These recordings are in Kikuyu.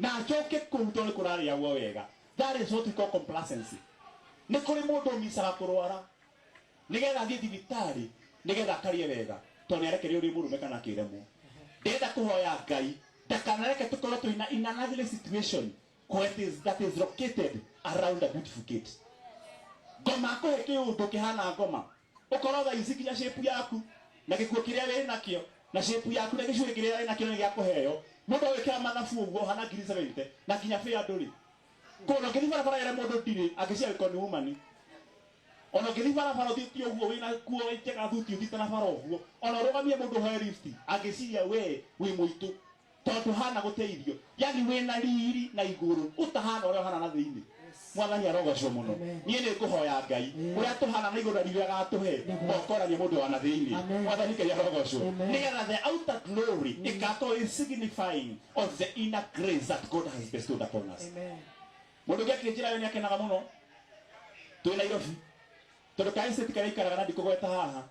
Na acoke kũu tondũ nĩ kũrarĩagwo wega. That is what we call complacency. Nĩ kũrĩ mũndũ ũmicaga kũrwara nĩgetha athiĩ thibitarĩ nĩgetha akarĩe wega tondũ nĩ arekererio ũrĩ mũrũme kana akĩremwo. Ndĩrenda kũhoya Ngai ndakanareke tũkorwo twĩna in an ugly situation where it is, that is located around a beautiful gate. Ngoma akũhe kĩũndũ kĩhana ngoma ũkorwo thaa ici nginya shape yaku na gĩkuo kĩrĩa wĩ nakĩo na shape yaku na gĩcurĩ kĩrĩa wĩ nakĩo nĩ gĩa kũheo mũndũ agwĩkĩra mathabu ũguo ũhana ngiri 70 na nginya fare ndũrĩ kũna ũngĩthiĩ barabara ĩre mũndũ ndirĩ angĩciria wĩko nĩ umani ona ũngĩthiĩ barabara ũthiĩte ũguo wĩna nguo njega thuti ũthiĩte na bara ũguo ona ũrũgamie mũndũ ũhoe lift angĩciria we wĩ mũitũ tondũ hana gũteithio yani wĩna riri na igũrũ ũtahana ũrĩa ũhana na thĩinĩ mwathani arogocwo mũno niĩ nĩ ngũhoya ngai ũrĩa tũhana na igũrũ na riri agatũhe okorania mũndũ wa na thĩinĩ mwathani ngai arogocwo nĩgetha the outer glory ĩgakorwo ĩ signifying of the inner grace that God has bestowed upon us mũndũ ũngĩ akĩnjĩra we nĩ akenaga mũno twĩ Nairobi tondũ ka estate karĩa ikaraga na ndikũgweta haha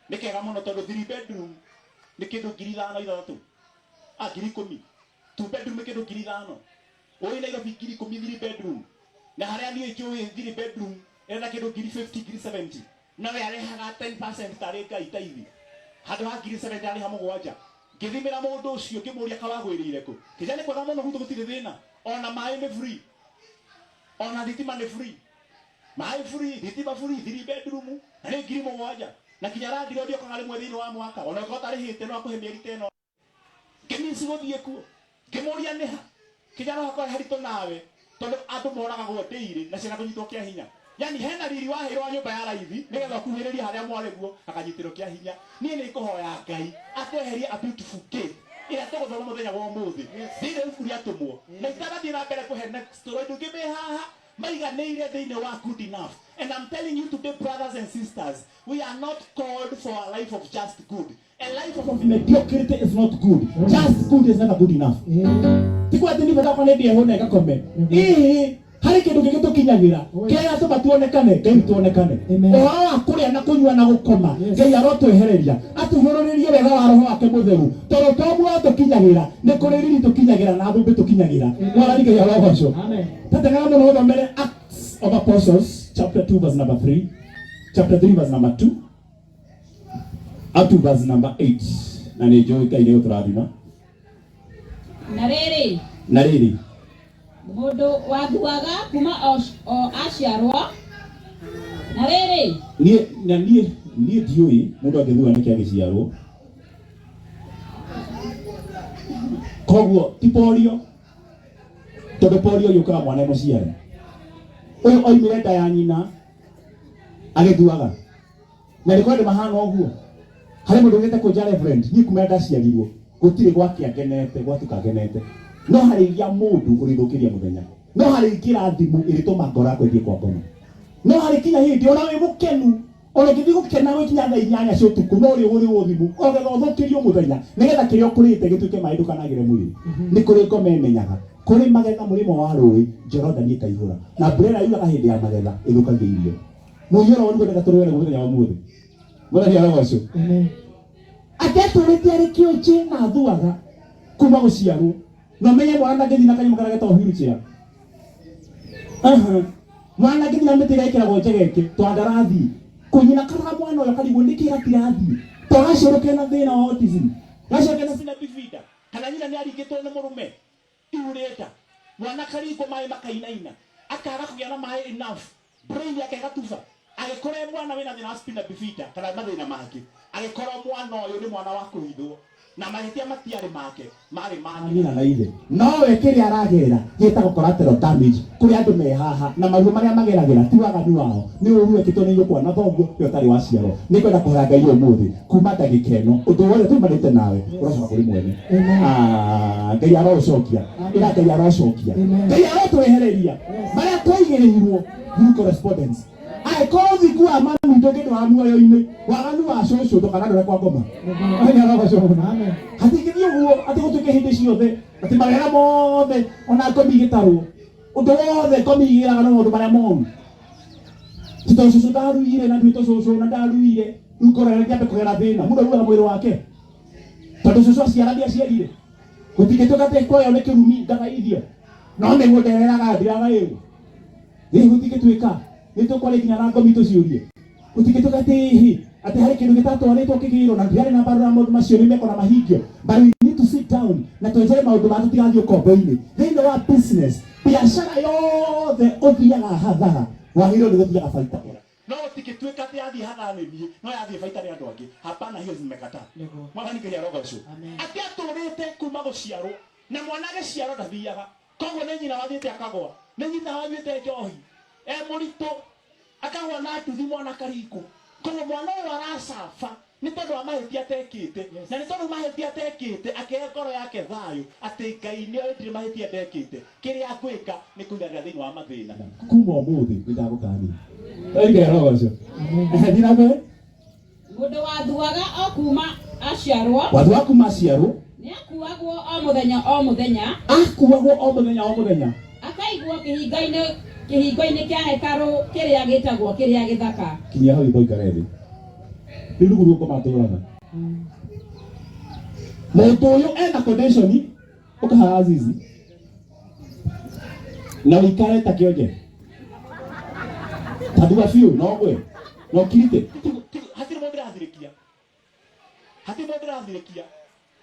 nĩ kega mũno tondũ three bedroom nĩ kĩndũ 5000 ithathatũ ah 10,000 two bedroom nĩ kĩndũ 5,000 ũĩ Nairobi 10,000 three bedroom na harĩa niĩ njũĩ three bedroom ĩrenda kĩndũ 50,000 70,000 no we arĩhaga 10% tarĩ ngai taithi handũ ha 70,000 arĩha mũgwanja ngĩthimĩra mũndũ ũcio ngĩmũria kawagwĩrĩire kũ kĩja nĩ kwega mũno gwitũ gũtirĩ thĩna ona maĩ nĩ free ona thitima nĩ free maĩ free thitima free three bedroom na nĩ 7,000 na kinya landlord okaga rĩmwe thĩinĩ wa mwaka ona ũkorwo ũtarĩhĩte no akũhe mĩeri ta ĩno ngĩmici gũthiĩ kuo ngĩmũria nĩha kijana wakwa haritũ nawe tondũ andũ moragagwo ndĩirĩ na ciana kũnyitwo kĩa hinya yani hena riri waheirwo wa nyũmba ya raithi nĩgetha ũkuhĩrĩrie harĩa mwarĩguo akanyitĩrwo kĩa hinya niĩ nĩ ngũhoya ngai atweherie a beautiful gate ĩrĩa tũgũthoma mũthenya wa ũmũthĩ thĩinĩ wa ibuku rĩa atũmwo na itanathiĩ na mbere kũhe next story andũ aingĩ me haha maiganĩire thĩinĩ wa good enough and I'm telling you today brothers and sisters we are not called for a life of just good a life of mediocrity is not good just good is never good enough tiguo atĩ niĩ bata wakwa nĩ ndĩe hũne ngakome ĩĩ harĩ kĩndũ kĩngĩ tũkinyagĩra kĩrĩa gĩatũma tuonekane ngai tuonekane Amen. ũhoro wa kũrĩa na kũnyua na gũkoma ngai arotwehereria atũihũrũrĩrie wega wa roho wake mũtheru tondũ to muoyo tũkinyagĩra nĩ kũrĩ riri tũkinyagĩra na thũmbĩ tũkinyagĩra mwathani ngai arogocwo Amen. tateng'era mũno ũthomere Acts of Apostles chapter 2 verse number 3 chapter 3 verse number 2 up to verse number 8 na nĩ njũĩ ngai nĩ gũtũrathima na rĩrĩ na rĩrĩ mũndũ wathuaga kuma o, o aciarwo na rĩrĩ niĩ na niĩ niĩ ndiũĩ mũndũ angĩthua nĩkĩ agĩciarwo koguo ti polio tondũ polio yũkaga mwana e mũciare ũyũ oimire nda ya nyina agĩthuaga na nĩ kwendũ mahana ũguo harĩ mũndũ ũgĩte kũnja reverend niĩ kuma ndaciarirwo gũtirĩ gwakĩa ngenete gwatuka ngenete no harĩ iria mũndũ ũrĩthũkĩria mũthenya no harĩ kĩrathimo ĩrĩtũma ngoro yakwa ĩthiĩ kwa ngoma no harĩ kinya hĩndĩ ona wĩ mũkenu ona ũngĩthiĩ gũkena gwĩkinya thaa inyanya cia ũtukũ no ũrĩ ũrĩwo thimũ ogetha ũthũkĩrio mũthenya nĩgetha kĩrĩa ũkũrĩte gĩtuĩke maĩ ndũkanagĩre mwĩrĩ nĩ kũrĩ ngoma ĩmenyaga kũrĩ magetha mũrĩmo wa rũĩ Jorodani ĩkaihũra na mbura ĩrĩa yuraga hĩndĩ ya magetha ĩthũkagia irio mũiyũro ũyũ nĩguo ndĩrenda tũrũe naguo mũthenya wa ũmũthĩ mwathani arogocwo Amen. atetũrĩte arĩ kĩonje na athuaga kuma gũciarwo na ũmenye mwana ndangĩthiĩ na kanyamũ karĩa getagwo wheelchair Aha. mwana ndangĩthiĩ na mĩtĩ ĩrĩa ĩkĩragwo njegeke tondũ ndarathiĩ kũnyina karora mwana ũyũ akarigwo nĩkĩ gatirathiĩ to gaciarwo kena thĩna wa autism gaciarwo kena spina bifida kana nyina nĩ aringĩtwo nĩ mũrũme ihu rĩa nda mwana akaringwo maĩ makainaina akaga kũgĩa na maĩ enough brain yake ĩgatuba agĩkũra e mwana wĩna thĩna wa spina bifida kana mathĩna mangĩ agĩkorwo mwana ũyũ nĩ mwana wa kũhithwo na mahĩtia matiarĩ make marĩ ma nyina na ithe nowe kĩrĩa aragerera gĩtagwo collateral damage kũrĩ andũ me haha na maruo marĩa mageragĩra ti waganu wao nĩ ũru wekĩtwo nĩ nyũkwa na thoguo we ũtarĩ waciarwo nĩ kwenda kũhoya ngai ũmũthĩ kuma ndagĩka ĩno ũndũ wothe tumanĩte nawe ũrocoka kũrĩ mwene Amen. Ah, ngai arocokia ĩra ngai arocokia Amen. ngai arotwehereria marĩa twaigĩrĩirwo through correspondence angĩkorwo ũthingu wa mami ndũngĩndwara muoyo-inĩ waganu wa cũcũ ndũkanandware kwa ngoma Ngai arogocwo mũno Amen. hatingĩthiĩ ũguo atĩ gũtuĩke hĩndĩ ciothe atĩ mawega mothe ona ngomi igĩtarwo ũndũ wothe ngomi igĩraga no maũndũ marĩa moru ti tondũ cũcũ ndaruire na nduĩtwo cũcũ na ndaruire rĩu ngoro reke ambe kũgera thĩna mũndũ aruaga mwĩrĩ wake tondũ cũcũ aciara ndiaciarire Gũtingĩtuĩka atĩ kũheo nĩ kĩrumi ngagaithio. No nĩguo ndereraga ndiragaĩrwo. Ĩ gũtingĩtuĩka nĩ tũkwaria nginya na ngomi tũciũrie. Gũtingĩtuĩka atĩ ĩhĩ atĩ harĩ kĩndũ gĩtatwarĩtwo kĩgĩro na ndiarĩ na mbarũra maũndũ macio nĩ mekona mahingio. But we need to sit down na twenjere maũndũ ma tũtigathiĩ ũkombo-inĩ. Thĩinĩ wa business, biacara yothe ũthiaga hathara wagĩrĩirwo nĩ gũthiaga baita. No gũtingĩtuĩka atĩ yathiĩ hathara nĩ niĩ no yathiĩ baita nĩ andũ angĩ. Hapana, hiyo zimekataa. Nĩguo. Mwathani Ngai arogocwo. Amen. Atĩ atũrĩte kuma gũciarwo na mwana agĩciarwo ndathiaga. Koguo nĩ nyina wathiĩte akagwa, nĩ nyina wanyuĩte njohi e mũritũ akagwa na nduthi mwana akaringwo. Koguo mwana ũyũ aracaba nĩ tondũ wa mahĩtia atekĩte. Yes. Na nĩ tondũ mahĩtia atekĩte akĩhe ngoro yake thayũ atĩ Ngai nĩ oĩ ndirĩ mahĩtia ndekĩte. Kĩrĩa ngwĩka nĩ kũiganĩra thĩinĩ wa mathĩna. Kuma ũmũthĩ nĩ ndagũkania. Ngai arogocwo. Thiĩ na mbere. Mũndũ wathuaga o kuma aciarwo Watho wa kuma aciarwo nĩakuagwo o mũthenya o mũthenya akuagwo o mũthenya o mũthenya akaigwo kĩhingo-inĩ kĩhingo-inĩ kĩa hekarũ kĩrĩa gĩtagwo kĩrĩa gĩthaka. Kinyia hau itho ikare thĩ. Rĩu nĩguo guoko matũraga. Mũndũ ũyũ ena condition ũkahaha Azizi na ũikare ta kĩonje tathua biũ no ngwe na ũkirite. Hatirĩ mũndũ ũrathirĩkia, hatirĩ mũndũ ũrathirĩkia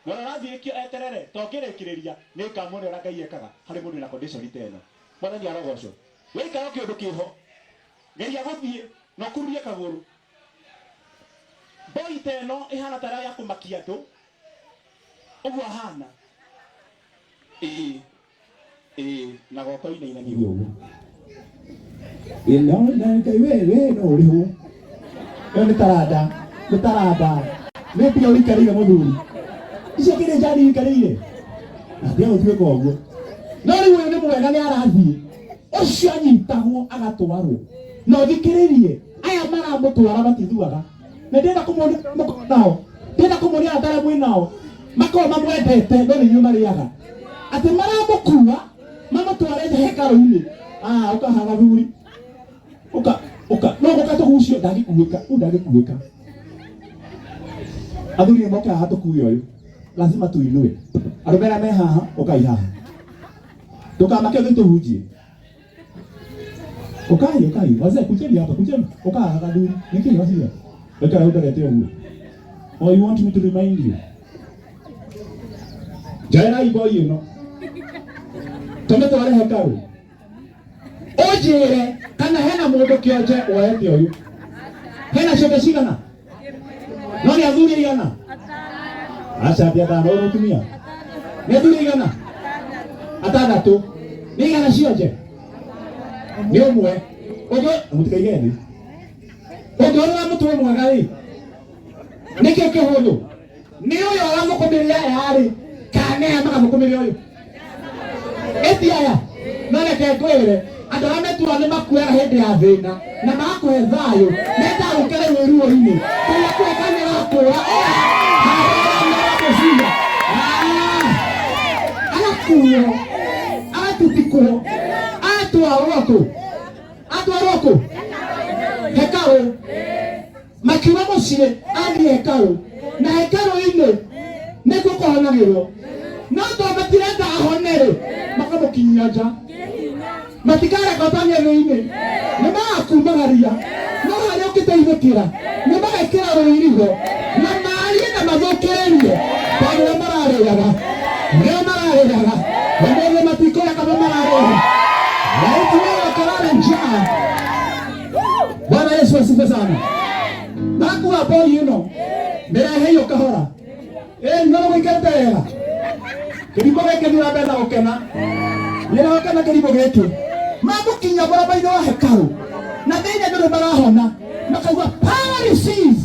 na ũrĩa ũrathirĩkio eterere to ngĩrĩkĩrĩria nĩ ngamuonia ũrĩa Ngai ekaga harĩ mũndũ wĩna condition ta ĩno. Mwathani arogocwo. Wĩikara o kĩũndũ kĩho, geria gũthiĩ na ũkururie kagũrũ. Mboi ta ĩno ĩhana ta ya kũmakia andũ ũguo ahana. Ĩĩ ĩĩ na goko inainamĩrio ũguo. Ĩĩ no na Ngai we we no ũrĩhwo. Ĩyo nĩ taranda, nĩ taranda. Nĩ mbia ũikarĩire mũthuri. Icio kĩrĩ njani ũikarĩire. Na ndiga gũtuĩka ũguo. No rĩu ũyũ nĩ mwega nĩ arathiĩ. Ũcio anyitagwo agatwarwo. Na ũthikĩrĩrie aya maramũtwara matithuaga. Na ndĩrenda kũmuonia mũkorwo nao. Ndĩrenda kũmuonia arata arĩa mwĩ nao. Makorwo mamwendete no nĩ inyuĩ marĩaga. Atĩ maramũkua mamũtware hekarũ-inĩ. Ah, ũkahaga thuri. Ũka ũka no gũka tũgucio ndangĩkuĩka, ũyũ ndangĩkuĩka. Athuri nĩ moke haha tũkue ũyũ. Lazima tuinue. Arũme arĩa me haha, ũkai haha. Ndũkamake ũthiĩ tũhunjie. Ukai, ukai. Wazee kujeni hapa, kujeni. Ukaa haha thuri. Nĩkĩ wasira? Wekara ũndorete ũguo. Or you want me to remind you? Njoerai mboi ĩno. Tũmĩtware hekarũ. Ũnjĩre kana hena mũndũ kĩonje woete ũyũ. Hena cionje cigana? No nĩ athuri aigana? Aca ti atano, ũyũ mũtumia. Nĩ athuri aigana? Atandatũ. Nĩ igana cionje? Nĩ ũmwe. Ũngĩ mũtikaige thĩ. Ũngĩona mũtwe mwega rĩ, nĩkĩo kĩhũthũ. Nĩ ũyũ aramũkũmĩrĩra aya rĩ, kana nĩ aya makamũkũmĩrĩra ũyũ? Ĩti aya. No reke ngwĩre, andũ arĩa metuaga nĩ makuaga hĩndĩ ya thĩna na magakũhe thayũ, mendaga gũkere wĩ ruo-inĩ. Kũrĩa kũhe kanya gakũra, harĩa agakuo, agatutikwo, agatwarwo kũ? Atwarwo kũ? Hekarũ. Makiuma mũciĩ athiĩ hekarũ na hekarũ-inĩ nĩkuo kũhonagĩrwo. No tondũ matirenda ahone rĩ, makamũkinyia nja. Matikareka ũtonye thĩinĩ, nĩ magakumagaria. No harĩa ũngĩteithĩkĩra nĩ magekĩra rũirigo na marie na mathũkĩrĩrie tondũ nĩo mararĩaga, nĩo mararĩaga. Ũmũthĩ matikũrĩa kana mararĩaga. Laiti wewe wakalala njaa. Bwana Yesu asifiwe sana. Makua mboi ĩno mĩreheio kahora. Ĩ no gũikarĩte wega. Kĩrimũ gĩkĩ thiĩ na mbere na gũkena. Nĩrokena kĩrimũ gĩkĩ. Mamũkinya mũromo-inĩ wa hekarũ na thĩinĩ andũ nĩ marahona makaigua power receive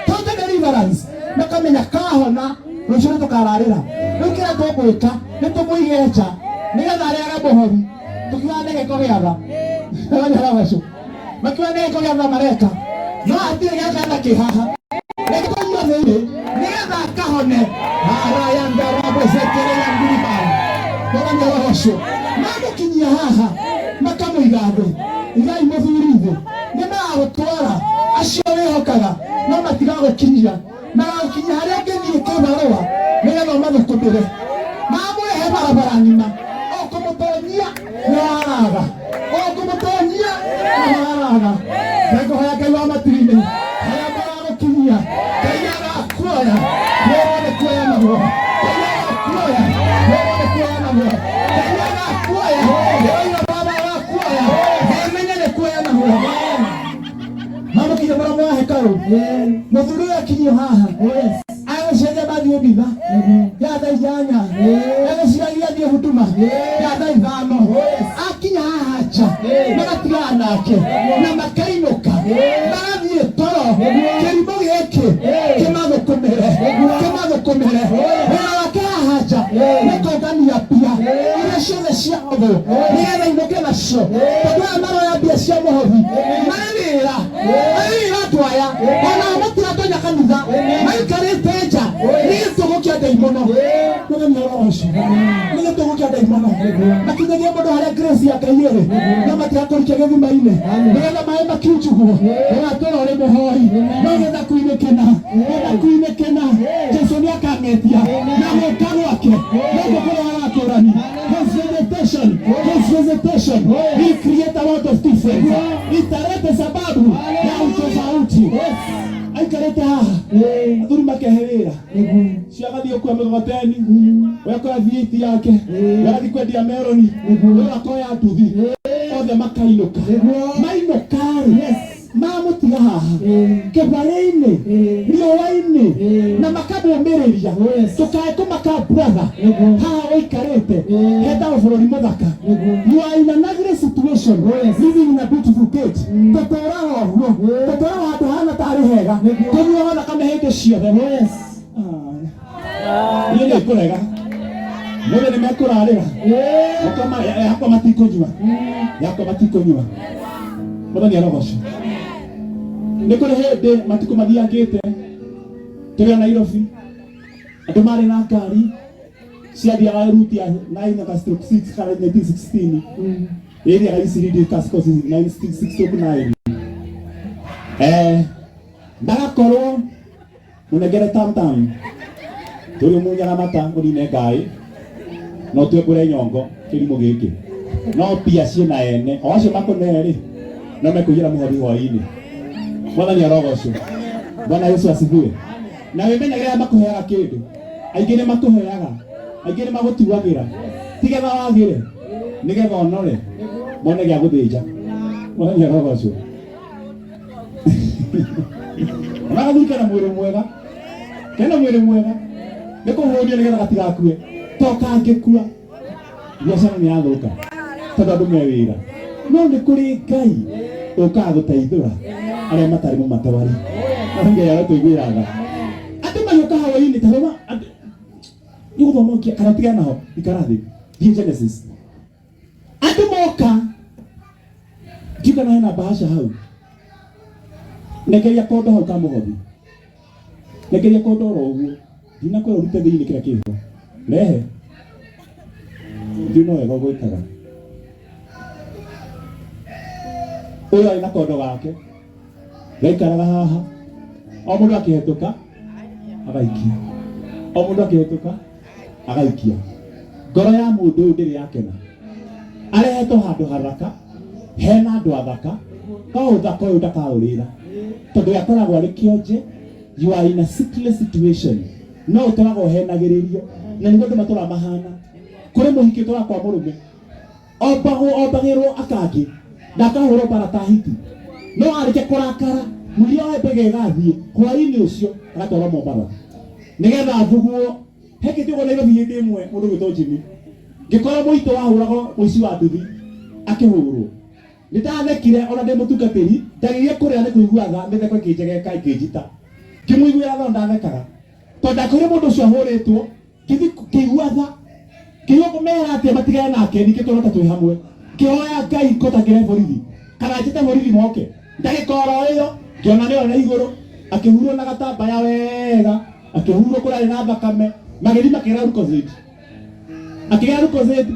total deliverance makamenya kahona rũciũ nĩ tũkararĩra. Rĩu kĩrĩa tũgwĩka nĩ tũmũige nja nĩgetha arĩage mũhori tũkiuga nĩ gĩko gĩa tha. Makiuga nĩ gĩko gĩa tha mareka no hatirĩ gĩa tha kĩ haha. Reke tũnyue thĩinĩ nĩgetha akahone. Arayandarabozekere ya nguribara. Mwathani arogocwo. Mamũkinyia haha makamũiga thĩ. Igai mũthuri thĩ. Nĩ magagũtwara acio wĩhokaga no matigagũkinyia. Magagũkinyia harĩa ũngĩthiĩ kĩbarũa nĩgetha ũmathũkũmĩre. Mamũiga Barabara ng'ima o kũmũtonyia nĩ waraga, o kũmũtonyia nĩ waraga. Ngũhoya Ngai wa matu-inĩ harĩa maragũkinyia, Ngai agakuoya kwĩrwo nĩ kuoya naguo, Ngai agakuoya kwĩrwo nĩ kuoya naguo, Ngai agakuoya ndĩroiga Baba agakuoya amenye nĩ kuoya naguo. Mamũkinya mũromo wa hekarũ, mũthuri ũyũ akinyio haha agũcenjia mathiĩ mitha ya thaa 8, agũciragia athiĩ huduma ya thaa 5, akinya haha nja magatigana nake na makainũka magathiĩ toro. Kĩrimũ gĩkĩ kĩmathũkũmĩre, kĩmathũkũmĩre wĩra wake haha nja nĩ kũngania mbia iria ciothe cia ũthũ nĩgetha inũke nacio, tondũ aya maroya mbia cia mũhothi marĩ wĩra, marĩ wĩra. Andũ aya onao matiratonya kanitha, maikarĩte nja nĩ gĩtũgũ kĩa ndaimono. Mũthenya ũcio nĩ gĩtũgũ kĩa ndaimono, makinyagia mũndũ harĩa grace ya Ngai ĩrĩ, no matigakũrikia gĩthima-inĩ nĩgetha maĩ makiunjugwo. Ũgatũra ũrĩ mũhoi, no gĩthaku-inĩ kĩna, gĩthaku-inĩ kĩna Jesu nĩ akang'etia na gũka gwake gũkũ kũrehaga ngũrani. His visitation, his visitation will create a lot of difference. Italete sababu ya utofauti. Aikarĩte haha, athuri makehe wĩra cio, agathiĩ gũkua mĩgogoteni, we akoya V8 yake, we agathiĩ kwendia meroni, we akoya nduthi, othe makainũka. Mainũka-rĩ, mamũtiga haha kĩbarĩ-inĩ riũa-inĩ na makamũmĩrĩria. Tũkae kũmaka, brother, haha ũikarĩte hetagwo bũrũri mũthaka. You are in an ugly situation, living in a beautiful gate. Tũtũraga ũguo, tũtũraga handũ hana tarĩ hega, tũnyuaga thakame hĩndĩ ciothe. Niĩ nĩ ngũrega mũthĩ nĩ mekũrarĩra yakwa matikũnyua, yakwa matikũnyua. Mwathani arogocwo. Nĩ kũrĩ hĩndĩ matukũ mathiangĩte tũrĩ o Nairobi, andũ marĩ na ngari ciathiaga route ya 9 ka stroke 6 kana 1916 ĩrĩa icirindi ka stroke 9 6 stroke 9, magakorwo mũnengere tamtam tũrĩ ũmunyaga mata ũnine ngai no twekũre nyongo kĩrimũ gĩkĩ, no pia ciĩna ene o acio makũne rĩ, no mekũiyĩra mũhothi hwaĩ-inĩ. Mwathani arogocwo. Bwana Yesu asifiwe. Na wĩmenyagĩre arĩa makũheaga kĩndũ. Aingĩ nĩ makũheaga, aingĩ nĩ magũtuagĩra tigetha wagĩre nĩgetha ũnore mone gĩa gũthĩnja. Mwathani arogocwo. Ona gathuri kena mwĩrĩ mwega, kena mwĩrĩ mwega nĩ kũhũnio nĩgetha gatigakue, to kangĩkua biacara nĩ yathũka, tondũ andũ me wĩra. No nĩ kũrĩ Ngai ũkaga gũteithũra arĩa matarĩ mũmatwari, na Ngai arotũiguĩra tha. Andũ magĩũka hwaĩ-inĩ ta thoma nĩ gũthoma ũkia kana tigana naho, ikara thĩ, thiĩ Genesis. Andũ moka ndiũ kana hena bahasha hau, nekeria kondo hau ka mũhothi, nekeria kondo oro ũguo, ndinakwĩra ũrute thĩinĩ kĩrĩa kĩho, rehe. Ndiũ no wega gwĩkaga. Ũyũ arĩ na kondo gake gaikaraga haha, o mũndũ akĩhetũka agaikia, o mũndũ akĩhetũka agaikia. Ngoro ya mũndũ ũyũ ndĩrĩ yakena. Arehetwo handũ haraka hena andũ athaka, no ũthaka ũyũ ndakaũrĩra tondũ we akoragwo arĩ kĩonje. You are in a sickly situation, no ũtũraga ũhenagĩrĩrio, na nĩguo andũ matũraga mahana. Kũrĩ mũhiki ũtũraga kwa mũrũme, ombagwo ombagĩrwo akangĩ na akahũrwo bara ta hiti, no arĩke kũrakara mũiria wa mbege ĩgathiĩ hwaĩ-inĩ ũcio agatwarwo Mombatha nĩgetha athuguo. Hekĩte ũguo Nairobi hĩndĩ ĩmwe, mũndũ gwĩtwo Jimmy, ngĩkora mũitũ wahũragwo, mũici wa nduthi akĩhũrwo. Nĩ ndathekire ona ndĩ mũtungatĩri, ndageria kũrĩra nĩ kũigua tha, mĩtheko ĩkĩnjegeka ĩkĩnjita. Ngĩmũiguĩra tha no ndathekaga tondũ ndakorire mũndũ ũcio ahũrĩtwo. Ngĩthiĩ ngĩigua tha, ngĩigua kũmera atĩa matigane nake, ningĩ tũrona ta twĩ hamwe. Ngĩhoya Ngai ngota ngĩre borithi kana njĩte borithi moke. Ndagĩka oro ĩyo ngĩona nĩyo na igũrũ akĩhurwo na gatambaya wega, akĩhurwo kũrĩa na thakame, magĩthiĩ makĩgĩra Lucozade, akĩgĩra Lucozade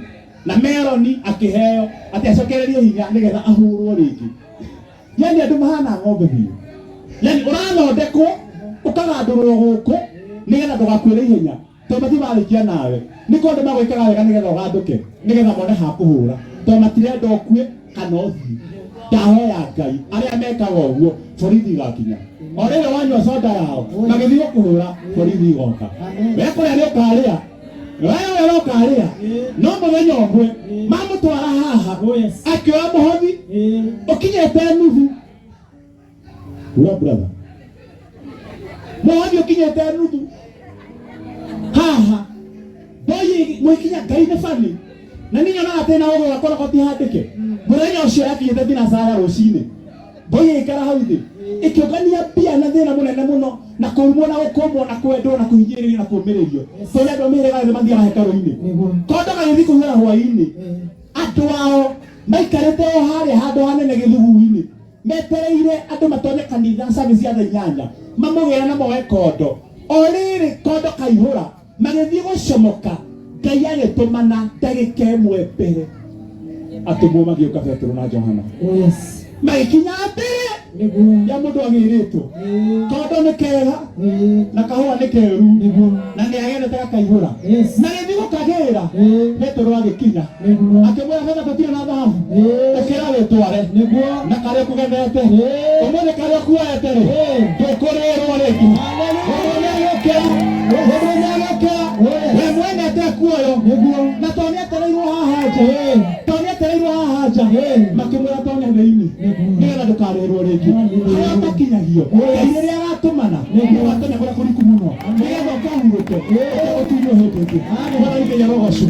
na meroni akĩheo atĩ acokererie hinya nĩgetha ahũrwo rĩngĩ. Yani andũ mahana ng'ombe biũ, yani ũrathondekwo ũkagandũrwo gũkũ nĩgetha ndũgakuĩre ihenya. Tondũ matimarĩkia nawe nĩ kũndũ magwĩkaga wega nĩgetha ũgandũke, nĩgetha mone ha kũhũra, tondũ matirenda ũkue kana ũthiĩ. Ndahoya Ngai arĩa mekaga ũguo borithi igakinya o rĩrĩ wanyua soda yao magĩthiĩ gũkũhũra, borithi igoka. We kũrĩa nĩ ũkarĩa, we wega ũkarĩa, no mũthenya ũmwe mamũtwara haha akĩoya mũhothi ũkinyĩte nuthu. Wa brother, mũhothi ũkinyĩte nuthu haha boyi mwikinya Ngai nĩ bani na niĩ nyonaga atĩ na ũgĩ wakwa nakwa ti handĩke. Mũthenya ũcio yakinyĩte thinacara rũcinĩ, boyi ĩgĩikara hau thĩ ĩkĩũngania mbia na thĩna mũnene mũno na kũrumwo na gũkũmwo na kwendwo na kũhinyĩrĩrio na kũũmĩrĩrio, tondũ andũ a mĩhĩrĩga yothe mathiaga hekarũ-inĩ. Kondo gagĩthiĩ kũihũra hwaĩ-inĩ, andũ ao maikarĩte o harĩa handũ hanene gĩthugu-inĩ metereire andũ matonye kanitha service ya thaa 8, mamũgĩra na moe kondo. O rĩrĩ kondo kaihũra, magĩthiĩ gũcomoka, Ngai agĩtũmana ndagĩka ĩmwe mbere atũmwo magĩũka, Petero na Johana. Oh yes. Magĩkinya mbere Nĩguo. ya mũndũ agĩrĩtwo. Kondo nĩ kega na kahũa nĩ keru na nĩ agethete gakaihũra. Magĩthiĩ gũkagĩra, Petero agĩkinya. Nĩguo. Akĩmwĩra, "Betha tũtirĩ na thahabu, Ĩĩ. ũkĩra wĩtware Nĩguo. na karĩa ũkũgethete Ĩĩ. ũmũthĩ, karĩa ũkuoete rĩ, ndũkũrĩrwo rĩngĩ." Hallelujah. Mũndũ nĩagĩũkĩra, mũndũ nĩagĩũkĩra, we mwene atekuoyo. Nĩguo. Na tondũ nĩetereirwo haha nja, tondũ nĩetereirwo haha nja, makĩmwĩra, "Tonya thĩinĩ Nĩguo. nĩgetha ndũkarĩrwo rĩngĩ." Hallelujah. Harĩa ũtakinyagio, Ngai rĩrĩa agatũmana ũgatonya kũrĩa kũriku mũno nĩgetha ũkahurũke ũgũtunywo hĩndĩ ĩngĩ. Mwathani Ngai arogocwo.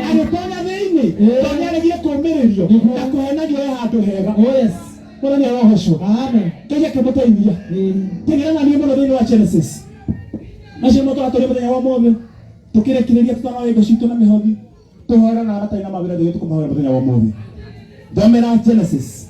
Agĩtonya thĩinĩ tondũ nĩaregire kũũmĩrĩrio Nĩguo. na kũhenagio e handũ hega. Oh yes. Mwathani arogocwo. Amen. Ngai akĩmũteithia. Teng'era na niĩ mũno thĩinĩ wa Genesis. Macio nĩmo tũratũria mũthenya wa ũmũthĩ tũkĩrĩkĩrĩria tũtanoya indo citũ na mĩhothi, tũhoera na matarĩ na mawĩra thĩ, tũkũmahoera mũthenya wa ũmũthĩ. Thomera Genesis.